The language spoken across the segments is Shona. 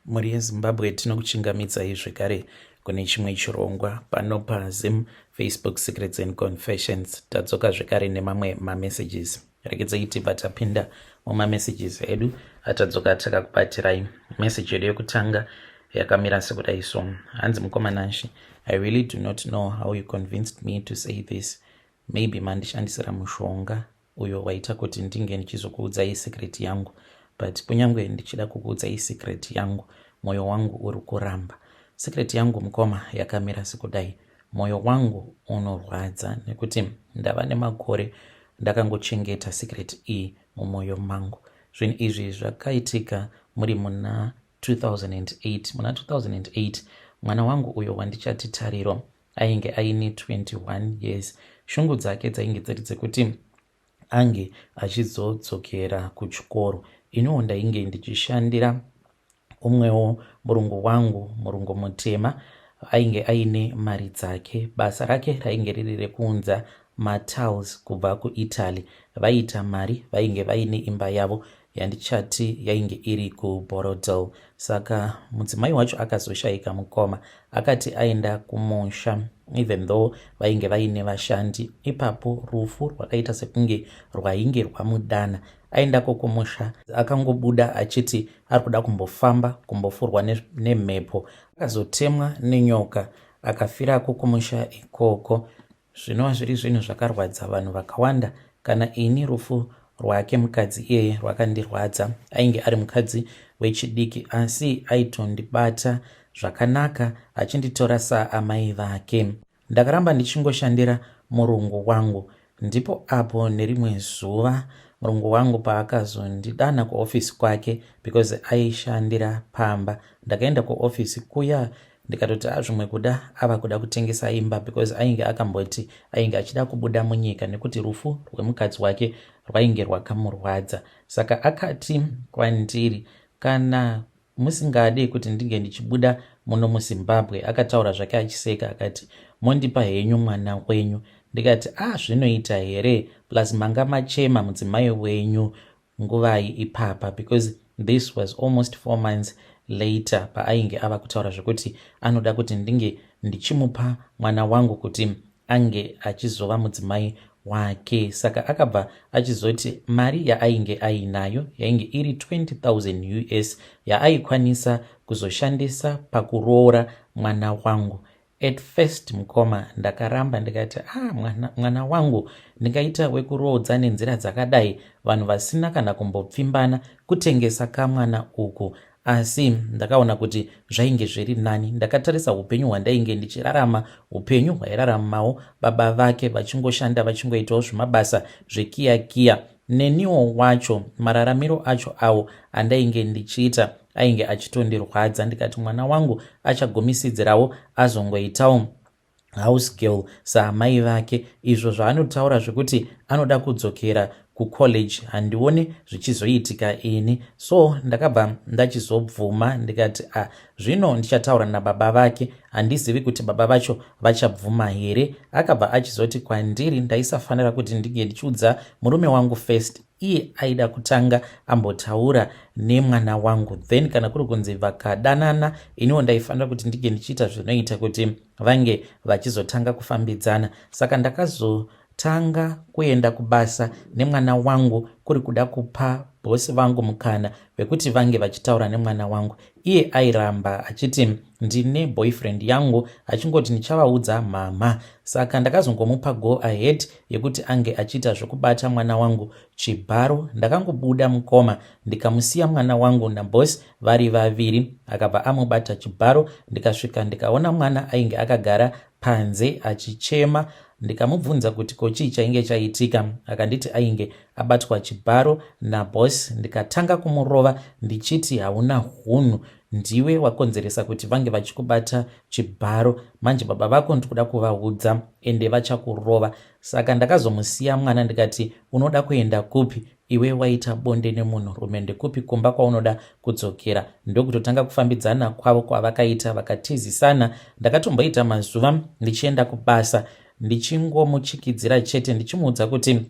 Mhuri yeZimbabwe, tinokuchingamidzai zvekare kune chimwe chirongwa pano paZim Facebook Secrets and Confessions. Tadzoka zvekare nemamwe mamessages. Regedzai tibva tapinda mumamessages edu atadzoka takakubatirai. Message yedu yekutanga yakamira sekudai so. Hanzi, "Mukoma Nashi, I really do not know how you convinced me to say this. Maybe mandishandisira mushonga uyo waita kuti ndinge ndichizokuudzai secret yangu, but kunyange ndichida kukuudzai secret yangu, mwoyo wangu uri kuramba. Secret yangu, mukoma, yakamira sekudai. Mwoyo wangu unorwadza nekuti ndava nemakore ndakangochengeta secret iyi mumwoyo mangu. Zvinhu izvi zvakaitika muri muna 2008. Muna 2008 mwana wangu uyo wandichati Tariro ainge aine 21 years. Shungu dzake dzainge dziri dzekuti ange achizodzokera kuchikoro. Iniwo ndainge ndichishandira umwewo murungu wangu, murungu mutema ainge aine mari dzake. Basa rake rainge riri rekuunza matiles kubva kuItaly. Vaiita mari, vainge vaine imba yavo yandichati yainge iri kuBorrowdale. Saka mudzimai wacho akazoshayika, mukoma. Akati aenda kumusha, even though vainge vaine vashandi ipapo, rufu rwakaita sekunge rwainge rwamudana. Aendako kumusha, akangobuda achiti ari kuda kumbofamba, kumbofurwa nemhepo. Akazotemwa nenyoka, akafirako kumusha ikoko, zvinova zviri zvinhu zvakarwadza vanhu vakawanda. Kana ini rufu rwake mukadzi iyeye rwakandirwadza. Ainge ari mukadzi wechidiki, asi aitondibata zvakanaka, achinditora saamai vake. Ndakaramba ndichingoshandira murungu wangu. Ndipo apo nerimwe zuva murungu wangu paakazondidana kuofisi kwake, because aishandira pamba. Ndakaenda kuofisi kuya, ndikatoti azvimwe kuda ava kuda kutengesa imba, because ainge akamboti ainge achida kubuda munyika nekuti rufu rwemukadzi wake rwainge rwakamurwadza. Saka akati kwandiri, 'Kana musingade kuti ndinge ndichibuda muno muZimbabwe,' akataura zvake achiseka, akati, 'Mondipa henyu mwana wenyu.' Ndikati, 'A, zvinoita here? Plus manga machema mudzimai wenyu nguvai ipapa?' Because this was almost 4 months later paainge ava kutaura zvekuti anoda kuti ndinge ndichimupa mwana wangu kuti ange achizova mudzimai wake. Saka akabva achizoti mari yaainge ainayo yainge iri 20,000 US yaaikwanisa kuzoshandisa pakuroora mwana wangu. At first, mukoma, ndakaramba, ndikati, 'Ah, mwana wangu ndingaita wekuroodza nenzira dzakadai, vanhu vasina kana kumbopfimbana? Kutengesa kamwana uku.' Asi ndakaona kuti zvainge zviri nani. Ndakatarisa upenyu hwandainge ndichirarama, upenyu hwairaramawo baba vake, vachingoshanda, vachingoitawo zvimabasa zvekiyakiya. Neniwo wacho mararamiro acho awo andainge ndichiita ainge achitondirwadza. Ndikati mwana wangu achagumisidzirawo azongoitawo house girl saamai vake. Izvo zvaanotaura zvekuti anoda kudzokera kucollege, handioni zvichizoitika ini." So ndakabva ndachizobvuma, ndikati, "A, zvino ndichataura nababa vake. Handizivi kuti baba vacho vachabvuma here." Akabva achizoti kwandiri ndaisafanira kuti ndinge ndichiudza murume wangu first. Iye aida kutanga ambotaura nemwana wangu, then kana kuri kunzi vakadanana, iniwo ndaifanira kuti ndinge ndichiita zvinoita kuti vange vachizotanga kufambidzana. Saka ndakazotanga kuenda kubasa nemwana wangu, kuri kuda kupa bhosi vangu mukana wekuti vange vachitaura nemwana wangu. Iye airamba achiti ndine boyfriend yangu, achingoti ndichavaudza mama. Saka ndakazongomupa go ahead yekuti ange achiita zvekubata mwana wangu chibharo. Ndakangobuda, mukoma, ndikamusiya mwana wangu nabhosi vari vaviri. Akabva amubata chibharo. Ndikasvika, ndikaona mwana ainge akagara panze achichema. Ndikamubvunza kuti ko chii chainge chaitika. Akanditi ainge abatwa chibharo nabhosi. Ndikatanga kumurova ndichiti, "Hauna hunhu, ndiwe wakonzeresa kuti vange vachikubata chibharo. Manje baba vako ndikuda kuvaudza, ende vachakurova." Saka ndakazomusiya mwana, ndikati, "Unoda kuenda kupi iwe waita bonde nemunhurume? Ndekupi kumba kwaunoda kudzokera?" Ndokutotanga kufambidzana kwavo kwavakaita, vakatizisana. Ndakatomboita mazuva ndichienda kubasa ndichingomuchikidzira chete, ndichimuudza kuti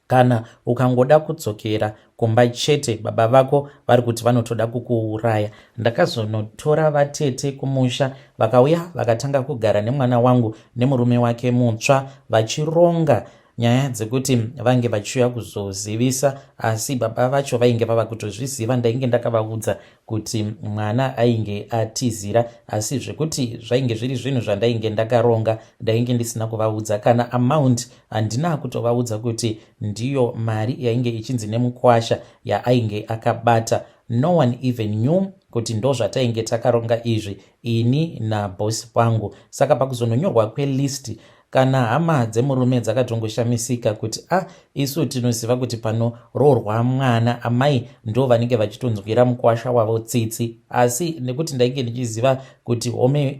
Kana ukangoda kudzokera kumba chete baba vako vari kuti vanotoda kukuuraya. Ndakazonotora vatete kumusha vakauya vakatanga kugara nemwana wangu nemurume wake mutsva vachironga nyaya dzekuti vange vachiuya kuzozivisa asi baba vacho vainge vava kutozviziva. Ndainge ndakavaudza kuti mwana ainge atizira asi zvekuti zvainge zviri zvinhu zvandainge ndakaronga ndainge ndisina kuvaudza kana amount handina kutovaudza kuti ndiyo mari yainge ichinzi nemukwasha yaainge akabata. No one even knew kuti ndozvatainge takaronga izvi ini naboss vangu. Saka pakuzononyorwa kwelist kana hama dzemurume dzakatongoshamisika kuti a ah, isu tinoziva kuti panoroorwa mwana amai ndo vanenge vachitonzwira mukwasha wavo tsitsi, asi nekuti ndainge ndichiziva kuti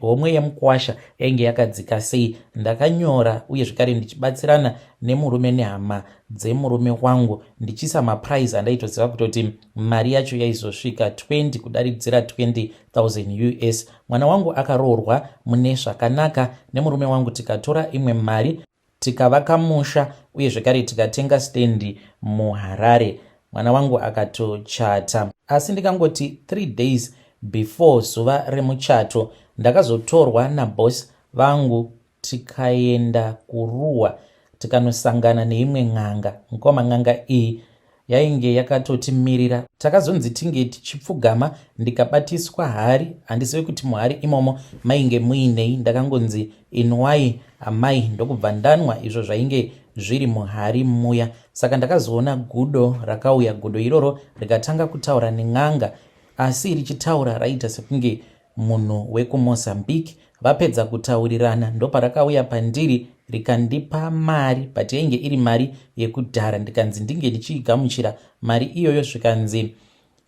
homwe yemukwasha yainge yakadzika sei, ndakanyora uye zvekare ndichibatsirana nemurume nehama dzemurume wangu ndichiisa maprice andaitoziva kutoti mari yacho yaizosvika 20 kudaridzira 20,000 US. Mwana wangu akaroorwa mune zvakanaka nemurume wangu, tikatora imwe mari tikavaka musha uye zvekare tikatenga stendi muHarare. Mwana wangu akatochata, asi ndikangoti 3 days before zuva remuchato ndakazotorwa naboss vangu tikaenda kuRuwa tikanosangana neimwe n'anga. Mukoma, n'anga iyi yainge yakatotimirira. Takazonzi tinge tichipfugama ndikabatiswa hari. Handizivi kuti muhari imomo mainge muinei. Ndakangonzi inwai amai, ndokubva ndanwa izvo zvainge zviri muhari muya. Saka ndakazoona gudo rakauya. Gudo iroro rikatanga kutaura nen'anga, asi richitaura raita sekunge munhu wekuMozambique. Vapedza kutaurirana ndoparakauya pandiri rikandipa mari, but yainge iri mari yekudhara, ndikanzi ndinge ndichiigamuchira mari iyoyo, zvikanzi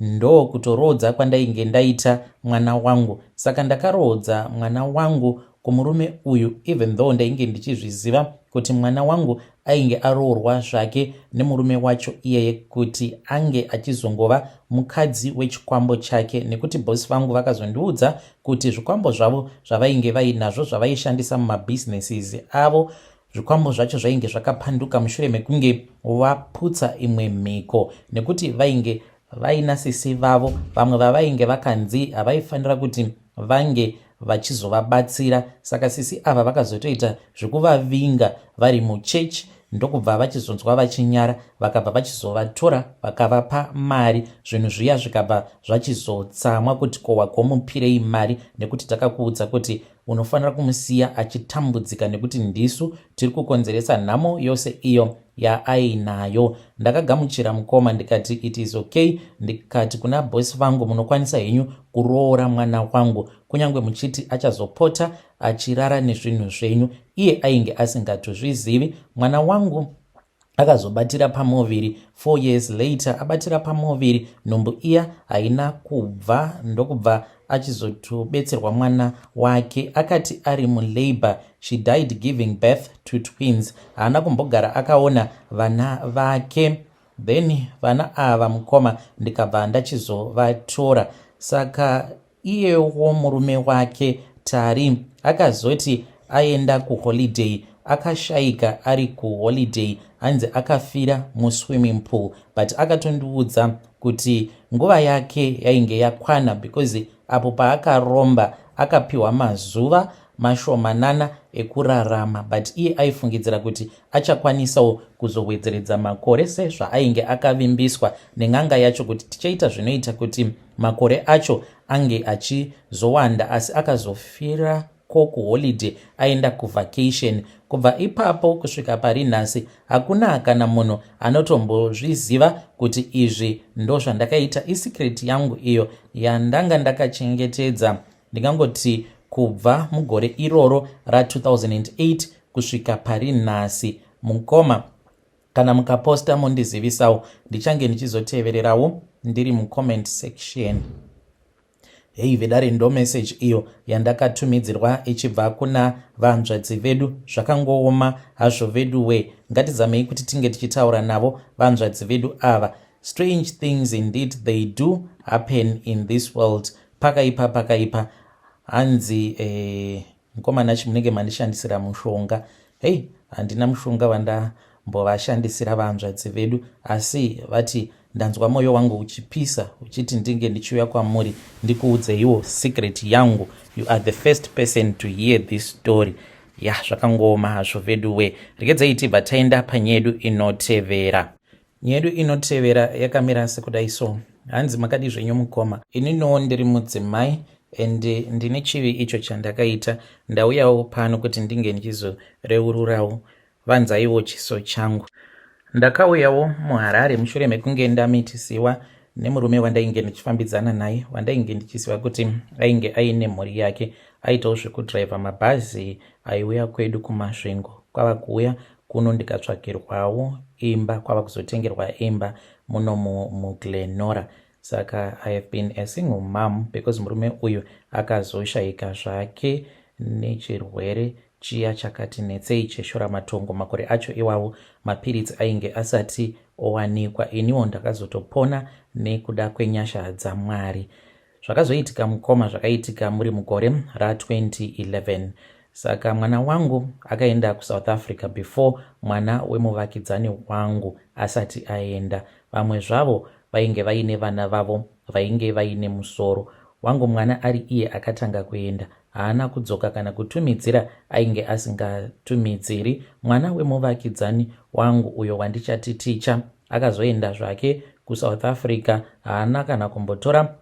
ndo kutoroodza kwandainge ndaita mwana wangu. Saka ndakaroodza mwana wangu kumurume uyu, even though ndainge ndichizviziva kuti mwana wangu ainge aroorwa zvake nemurume wacho iyeye kuti ange achizongova mukadzi wechikwambo chake, nekuti bosi vangu vakazondiudza kuti zvikwambo zvavo zvavainge vainazvo zvavaishandisa mumabhizinesses avo, zvikwambo zvacho zvainge zvakapanduka mushure mekunge vaputsa imwe mhiko, nekuti vainge vaina sisi vavo vamwe vavainge vakanzi havaifanira kuti vange vachizovabatsira. Saka sisi ava vakazotoita zvekuvavinga vari muchechi, ndokubva vachizonzwa vachinyara, vakabva vachizovatora vakavapa mari. Zvinhu zviya zvikabva zvachizotsamwa kuti ko wagomupirei mari, nekuti takakuudza kuti unofanira kumusiya achitambudzika nekuti ndisu tiri kukonzeresa nhamo yose iyo yaainayo. Ndakagamuchira mukoma, ndikati it is okay. Ndikati kuna bosi vangu, munokwanisa henyu kuroora mwana wangu kunyange muchiti achazopota achirara nezvinhu zvenyu. Iye ainge asingatozvizivi. Mwana wangu akazobatira pamuviri 4 years later. Abatira pamuviri, nhumbu iya haina kubva, ndokubva achizotobetserwa mwana wake. Akati ari mulabour she died giving birth to twins. Haana kumbogara akaona vana vake. Then vana ava mukoma ndikabva ndachizovatora. Saka iyewo murume wake Tari akazoti aenda kuholiday akashayika ari kuholiday, hanzi akafira muswimming pool, but akatondiudza kuti nguva yake yainge yakwana because apo paakaromba akapiwa mazuva mashomanana ekurarama, but iye aifungidzira kuti achakwanisawo kuzowedzeredza makore sezvaainge akavimbiswa nen'anga yacho kuti tichaita zvinoita kuti makore acho ange achizowanda, asi akazofira ko kuholiday aenda kuvacation. Kubva ipapo kusvika pari nhasi hakuna kana munhu anotombozviziva kuti izvi ndo zvandakaita. Isecret yangu iyo yandanga ndakachengetedza, ndingangoti kubva mugore iroro ra2008 kusvika pari nhasi. Mukoma, kana mukaposta mondizivisawo, ndichange ndichizotevererawo ndiri mucomment section. Hei vedare, ndo message iyo yandakatumidzirwa ichibva kuna vanzvadzi vedu. Zvakangooma hazvo vedu we. Ngatizamei kuti tinge tichitaura navo vanzvadzi vedu ava. Strange things indeed, they do happen in this world. Pakaipa, pakaipa. Hanzi mukomana chi munenge mandishandisira mushonga. Hei, handina mushonga. tichimbovashandisira vahanzvadzi vedu asi vati ndanzwa moyo wangu uchipisa uchiti ndinge ndichiuya kwamuri ndikuudzeiwo secret yangu. You are the first person to hear this story. Ya, zvakangooma hazvo veduwe. Regedzai tibva taenda panyedu inotevera. Nyedu inotevera yakamira sekudai so. Hanzi, makadi zvenyu mukoma? Ininiwo ndiri mudzimai and ndine chivi icho chandakaita. Ndauyawo pano kuti ndinge ndichizoreururawo, vanzaiwo chiso changu. Ndakauyawo muHarare mushure mekunge ndamitisiwa nemurume wandainge ndichifambidzana naye, wandainge ndichiziva kuti ainge aine mhuri yake. Aitawo zvekudhiraivha mabhazi aiuya kwedu kuMasvingo. Kwava kuuya kuno ndikatsvakirwawo imba, kwava kuzotengerwa imba muno muGlen Norah. Saka I have been a single mom because murume uyu akazoshayika zvake nechirwere chiya chakati netsei cheshuramatongo. Makore acho iwawo mapiritsi ainge asati owanikwa. Iniwo ndakazotopona nekuda kwenyasha dzaMwari. Zvakazoitika mukoma, zvakaitika muri mugore ra2011. Saka mwana wangu akaenda kuSouth Africa before mwana wemuvakidzani wangu asati aenda. Vamwe zvavo vainge vaine vana vavo vainge vaine musoro. Wangu mwana ari iye akatanga kuenda, haana kudzoka kana kutumidzira, ainge asingatumidziri. Mwana wemuvakidzani wangu uyo wandichati Ticha akazoenda zvake kuSouth Africa. Haana kana kumbotora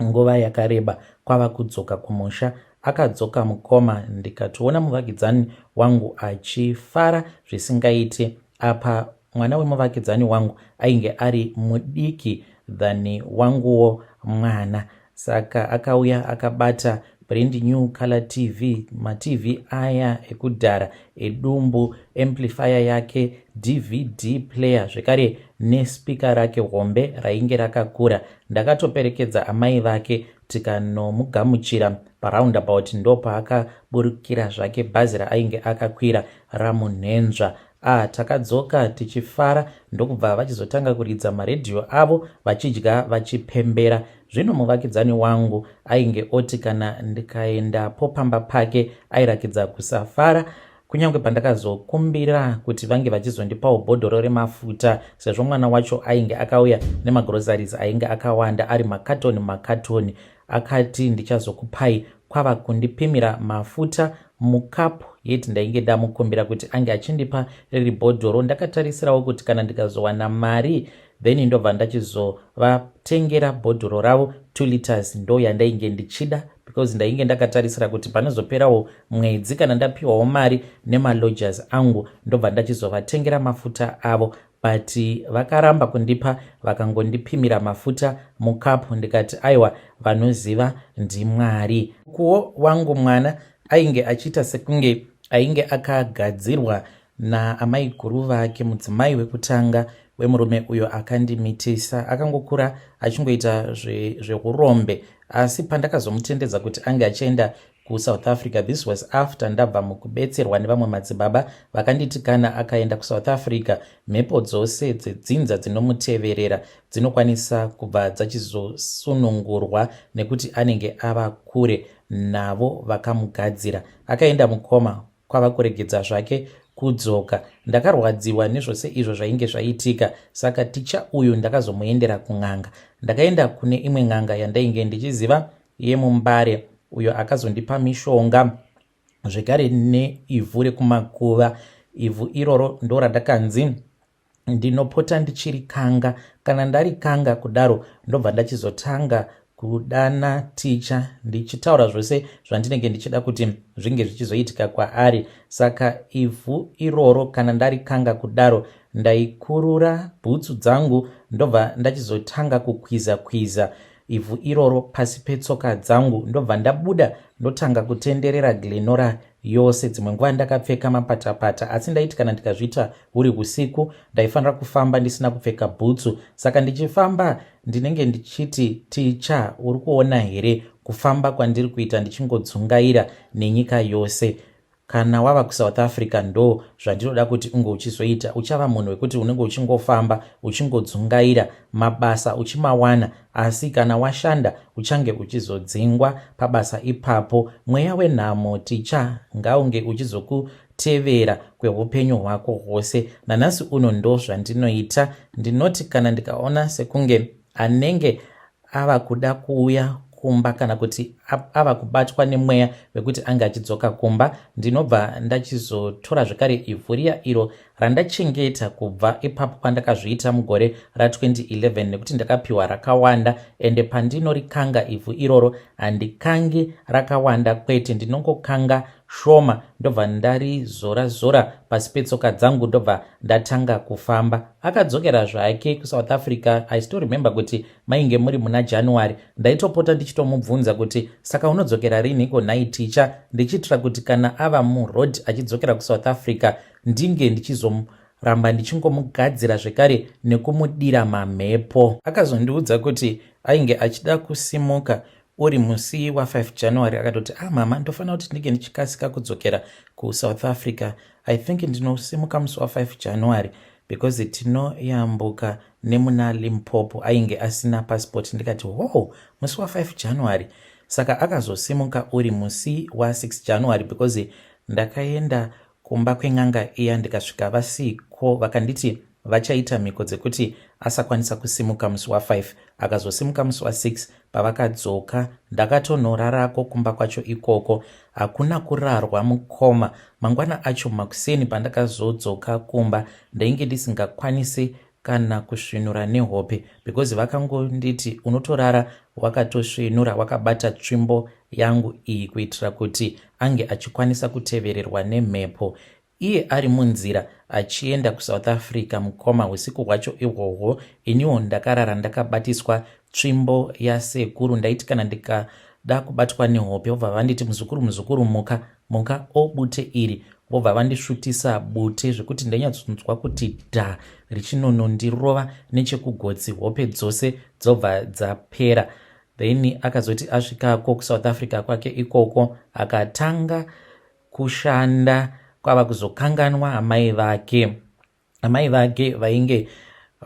nguva yakareba kwava kudzoka kumusha. Akadzoka mukoma, ndikatoona muvakidzani wangu achifara zvisingaiti. Apa mwana wemuvakidzani wangu ainge ari mudiki than wanguwo mwana. Saka akauya akabata brand new color TV, maTV aya ekudhara edumbu, amplifier yake, DVD player zvekare nespeaker rake hombe rainge rakakura. Ndakatoperekedza amai vake tikanomugamuchira paroundabout, ndopaakaburukira zvake bhazi raainge akakwira ramunhenzva. A, takadzoka tichifara, ndokubva vachizotanga kuridza maredhiyo avo vachidya vachipembera. Zvino muvakidzani wangu ainge oti kana ndikaendapo pamba pake airakidza kusafara, kunyange pandakazokumbira kuti vange vachizondipawo bhodhoro remafuta, sezvo mwana wacho ainge akauya nemagroceries ainge akawanda ari makatoni makatoni. Akati, "Ndichazokupai," kwava kundipimira mafuta mukapu, yeti ndainge ndamukumbira kuti ange achindipa riri bhodhoro. Ndakatarisirawo kuti kana ndikazowana mari then ndobva ndachizovatengera bhodhoro ravo 2 liters, ndo yandainge ndichida, because ndainge ndakatarisira kuti panozoperawo mwedzi kana ndapiwawo mari nemalodgers angu ndobva ndachizovatengera mafuta avo. But vakaramba kundipa, vakangondipimira mafuta mukapu. Ndikati, "Aiwa, vanoziva ndiMwari." Kuwo wangu mwana ainge achiita sekunge ainge akagadzirwa naamai guru vake, mudzimai wekutanga wemurume uyo akandimitisa. Akangokura achingoita zveurombe, asi pandakazomutendedza kuti ange achienda kuSouth Africa, this was after ndabva mukubetserwa nevamwe madzibaba vakanditi kana akaenda kuSouth Africa mhepo dzose dzedzinza dzinomuteverera dzinokwanisa kubva dzachizosunungurwa nekuti anenge ava kure navo vakamugadzira. Akaenda mukoma, kwava kuregedza zvake kudzoka. Ndakarwadziwa nezvose izvo zvainge zvaitika. Saka Ticha uyu ndakazomuendera kun'anga. Ndakaenda kune imwe n'anga yandainge ndichiziva yemuMbare, uyo akazondipa mishonga zvekare neivhu rekumakuva. Ivhu iroro ndo randakanzi ndinopota ndichirikanga. Kana ndarikanga kudaro, ndobva ndachizotanga kudana Ticha ndichitaura zvose zvandinenge ndichida kuti zvinge zvichizoitika kwaari. Saka ivhu iroro kana ndarikanga kudaro, ndaikurura bhutsu dzangu, ndobva ndachizotanga kukwiza kwiza ivhu iroro pasi petsoka dzangu, ndobva ndabuda ndotanga kutenderera Glen Norah yose. Dzimwe nguva ndakapfeka mapatapata, asi ndaiti kana ndikazviita huri usiku ndaifanira kufamba ndisina kupfeka bhutsu. Saka ndichifamba ndinenge ndichiti, "Ticha, uri kuona here kufamba kwandiri kuita ndichingodzungaira nenyika yose?" Kana wava kuSouth Africa ndo zvandinoda kuti unge uchizoita. Uchava munhu wekuti unenge uchingofamba uchingodzungaira, mabasa uchimawana, asi kana washanda uchange uchizodzingwa pabasa ipapo. Mweya wenhamo ticha ngaunge uchizokutevera kweupenyu hwako hwose. Nanhasi uno ndo zvandinoita. Ndinoti kana ndikaona sekunge anenge ava kuda kuuya kumba kana kuti ava kubatwa nemweya wekuti ange achidzoka kumba, ndinobva ndachizotora zvekare ivhu riya iro randachengeta kubva ipapo pandakazviita mugore ra2011, nekuti ndakapiwa rakawanda. Ende pandinorikanga ivhu iroro, handikangi rakawanda, kwete, ndinongokanga shoma, ndobva ndarizora zora pasi petsoka dzangu, ndobva ndatanga kufamba. Akadzokera zvake kuSouth Africa. I still remember kuti mainge muri muna January. Ndaitopota ndichitomubvunza kuti, "Saka unodzokera rinhiko nhai Ticha?" ndichiitira kuti kana ava muroad achidzokera kuSouth Africa, ndinge ndichizoramba ndichingomugadzira zvekare nekumudira mamhepo. Akazondiudza kuti ainge achida kusimuka uri musi wa5 January. Akatoti, "Ah mama, ndofanira kuti ndinge ndichikasika kudzokera kuSouth Africa. I think ndinosimuka musi wa5 January because tinoyambuka nemuna Limpopo." Ainge asina passport. Ndikati, "Wow, musi wa5 January." Saka akazosimuka uri musi wa6 January, because ndakaenda kumba kwen'anga iya, ndikasvika vasiko. Vakanditi vachaita mhiko dzekuti asakwanisa kusimuka musi wa5. Akazosimuka musi wa6. Pavakadzoka, ndakatonorarako kumba kwacho ikoko. Hakuna kurarwa, mukoma. Mangwana acho makuseni pandakazodzoka kumba, ndainge ndisingakwanisi kana kusvinura nehope, because vakangonditi, "Unotorara wakatosvinura, wakabata tsvimbo yangu iyi," kuitira kuti ange achikwanisa kutevererwa nemhepo iye ari munzira achienda kuSouth Africa. Mukoma, usiku hwacho ihwohwo iniwo ndakarara ndakabatiswa tsvimbo yasekuru. Ndaiti kana ndikada kubatwa nehope, vobva vanditi, "Muzukuru, muzukuru, muka, muka, obute iri." Vobva vandisvutisa bute zvekuti ndainyatsonzwa kuti dha richinonondirova nechekugotsi, hope dzose dzobva dzapera. Then akazoti asvikako kuSouth Africa kwake ikoko, akatanga kushanda, kwava kuzokanganwa amai vake. Amai vake vainge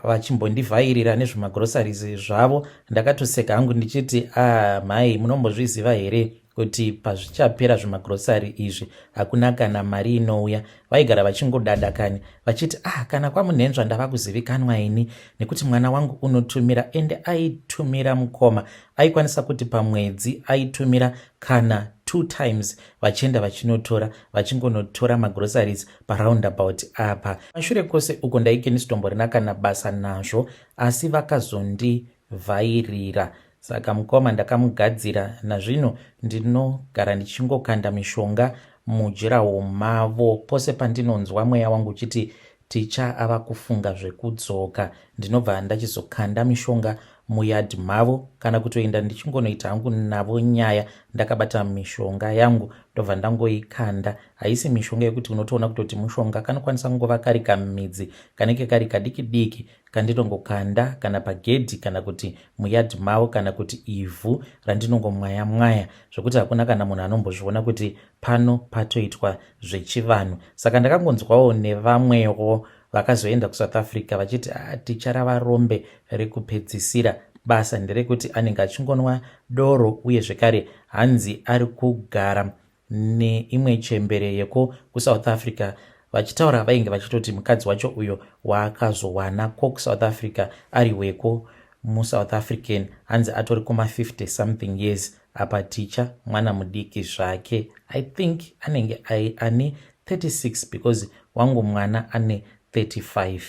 vachimbondivhairira nezvemagroceries zvavo. Ndakatoseka hangu ndichiti, "A ah, mhai, munombozviziva here kuti pazvichapera zvemagrosari izvi hakuna kana mari inouya?" Vaigara vachingodada kani, vachiti, "Ah, kana kwamunhenzva ndava kuzivikanwa ini nekuti mwana wangu unotumira." Ende aitumira, mukoma. Aikwanisa kuti pamwedzi aitumira kana two times, vachienda vachinotora, vachingonotora magroceries paroundabout apa. Mashure kwose uko ndaike ndisitomborina kana basa nazvo, asi vakazondivhairira. Saka mukoma, ndakamugadzira. Nazvino ndinogara ndichingokanda mishonga mujirawo mavo. Pose pandinonzwa mweya wangu uchiti Ticha ava kufunga zvekudzoka, ndinobva ndachizokanda mishonga muyadhi mavo, kana kutoenda ndichingonoita hangu navo nyaya ndakabata mishonga yangu, ndobva ndangoikanda. Haisi mishonga yekuti unotoona kutoti mushonga, kanokwanisa kungova kari kamidzi kanenge kari kadiki diki kandinongokanda kana pagedhi kana kuti muyadhi mavo, kana kuti ivhu randinongomwaya mwaya, zvokuti hakuna kana munhu anombozviona kuti pano patoitwa zvechivanhu. Saka ndakangonzwawo nevamwewo vakazoenda kuSouth Africa vachiti, "Ah, Ticharava rombe rekupedzisira. Basa nderekuti anenge achingonwa doro, uye zvekare hanzi ari kugara neimwe chembere yeko kuSouth Africa." Vachitaura vainge vachitoti mukadzi wacho uyo waakazowana ko kuSouth Africa ari weko muSouth African, hanzi atori kuma50 something years. Apa Ticha mwana mudiki zvake. I think anenge ane 36, because wangu mwana ane 35.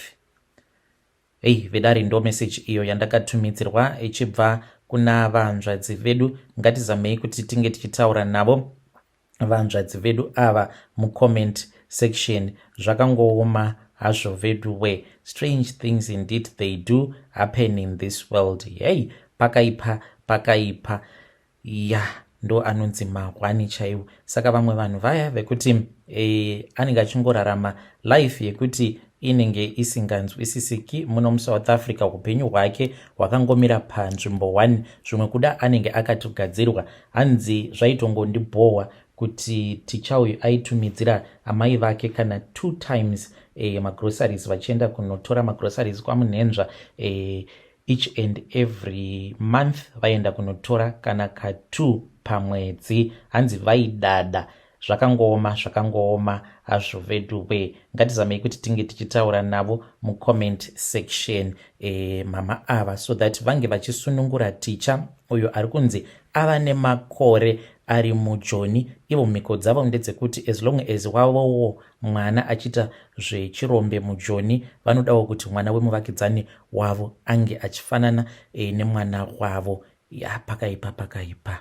Hei vedare, ndo meseji iyo yandakatumidzirwa ichibva kuna vanzvadzi vedu. Ngatizamei kuti tinge tichitaura navo vanzvadzi vedu ava mucomment section. Zvakangooma hazvo vedu we. Strange things indeed, they do happen in this world. Hey, pakaipa, pakaipa. Ya, ndo anonzi mahwani chaiwo. Saka vamwe vanhu vaya vekuti anenge achingorarama life yekuti inenge isinganzwisisiki muno muSouth Africa, upenyu hwake hwakangomira panzvimbo 1, zvimwe kuda anenge akatogadzirwa. Hanzi, "Zvaitongondibhohwa." Kuti ticha uyu aitumidzira amai vake kana two times magroceries, vachienda kunotora magroceries kwaMunhenzva each and every month. Vaenda kunotora kana ka2 pamwedzi. Hanzi vaidada. Zvakangooma, zvakangooma hazvo veduwe. Ngatizamei kuti tinge tichitaura navo mucomment section, mama ava, so that vange vachisunungura ticha uyo ari kunzi ava nemakore ari mujoni. Ivo mhiko dzavo ndedzekuti as long as wavowo mwana achiita zvechirombe mujoni, vanodawo kuti mwana wemuvakidzani wavo ange achifanana nemwana wavo. Ya, pakaipa, pakaipa.